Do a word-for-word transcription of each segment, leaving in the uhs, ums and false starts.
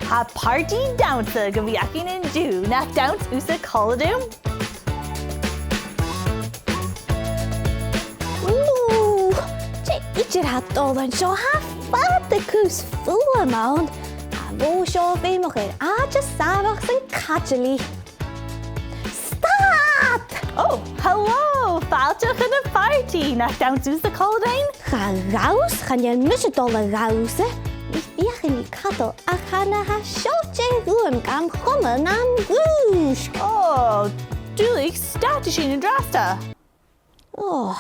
Tha partaidh dannsa gu bhith againn an-diugh, nach dannsa thusa còmhla rium? Ooh, dè idir a tha dol an seo, tha fada cus fuaim ann. Tha a' bhò seo feumach air àite sàmhach san caileig. Stad! Oh, hello! Fàilte chun na partaidh, nach dannsa thusa còmhla rinn? Cha dannsa, chan eil mise dol a dhannsa. Nì mi feuchainn ri cadal, ach chan eil seo dha-rìribh gam chumail nam dhùisg. Oh, duilich, stad an sin an-dràsta. Oh,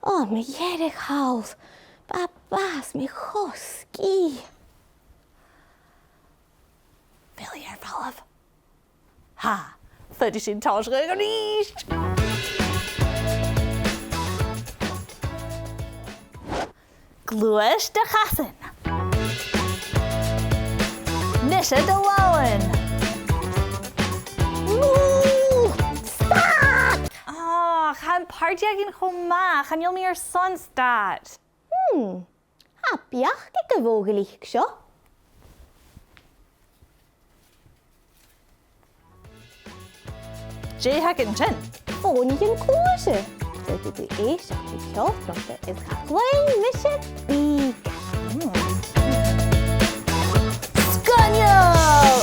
oh, mo dheireadh-thall. Bha bàs mi cho sgìth. Bheil i air falbh? Tha, faodaidh sinn tòiseachadh a-rithist. Gluais do chasan. Nise do làmhan. Ooh, stad! Ah, tha am partaidh againn cho math, chan eil mi airson stad. Hmm. Tha beachd aig a' bhò ghlic seo. Dè th' agad an sin? Fònaichean-cluaise. Faodaidh tu èisteachd ri ceòl tron a' chòrr is cha chluinn mise bìog. Mm. Sgoinneil!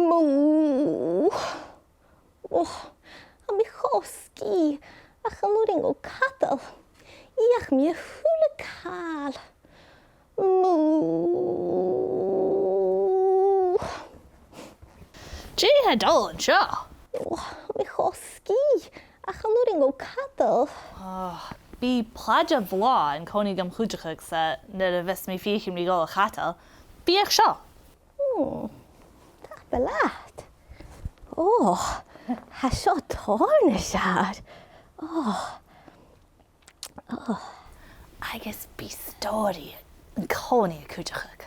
Mù. Oh, tha mi cho sgìth, ach chan urrainn dhomh cadal. Fheuch mi a h-uile càil. Mù. Dè tha dol an seo? Oh, tha mi cho sgìth, ach chan urrainn dhomh cadal. Oh, bidh plaide bhlàth an-còmhnaidh gam chuideachadh-sa nuair a bhios mi a' feuchainn ri dhol a chadal. Feuch seo. Hmm, tapadh leat. Oh, tha seo tòrr nas fheàrr. Oh, oh. Agus bidh stòiridh an-còmhnaidh a' cuideachadh.